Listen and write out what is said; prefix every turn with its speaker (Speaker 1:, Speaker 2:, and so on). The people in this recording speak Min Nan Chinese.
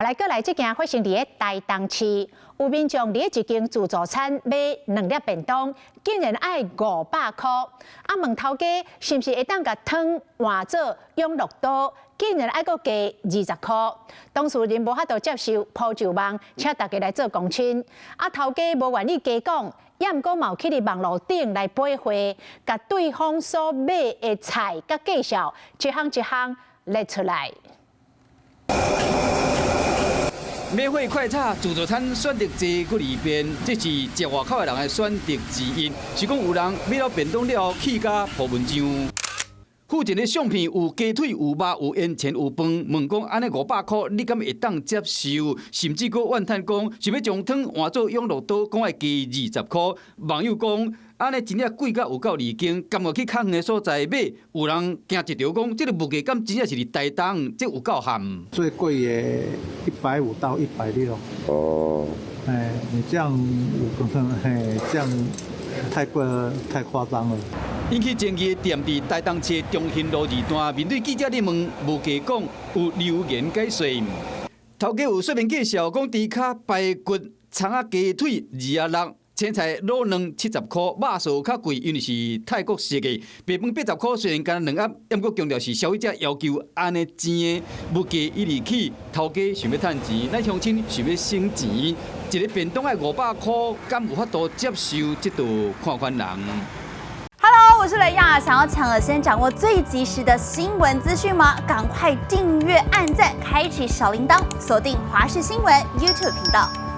Speaker 1: 來閣來這件發生佇咧台東市，有民眾佇咧一間自助餐買兩粒便當，竟然愛500箍。啊，問頭家是毋是會當共湯換做養樂多，竟然愛閣加20箍。當事人無法度接受，鋪上網請大家來做公親。啊，頭家無願意加講，也毋過嘛有去佇網路頂來比貨，共對方所買的菜佮介紹，一項一項列出來。
Speaker 2: 買貨快炒自助餐選擇濟閣二變，這是食外口的人的選擇之一。是講有人買了便當了後，氣甲鋪文章。附近的相片有雞腿、有肉、有煙腸、有飯，問講按呢500箍，你敢會當接受？甚至閣怨嘆講，是欲將湯換做養樂多，講愛加20箍。網友講，按呢真正貴甲有夠離經，甘願去較遠的所在買。有人驚一著講，這个物價敢真正是佇台東，這有夠譀。
Speaker 3: 最貴也150到160。
Speaker 4: 哦。
Speaker 3: 哎，你這樣有可能，嘿，這樣太貴了，太誇張了。
Speaker 2: 引起爭議的店佇台東市中興路二段，面對記者的問，無加講，有留言解說。頭家有說明介紹，講豬跤排骨、蔥仔雞腿26，青菜滷卵70箍，肉臊較貴，因為是泰國式的。白飯80箍，雖然干焦兩盒，毋過強調是消費者要求按呢煎的，物價一直起，頭家想欲趁錢，咱鄉親想欲省錢，一个便當愛500箍，敢有法度接受？這就看款人。
Speaker 5: Hello，我是雷亞，想要搶先掌握最及時的新聞資訊嗎？趕快訂閱、按讚、開啟小鈴鐺，鎖定華視新聞 YouTube 頻道。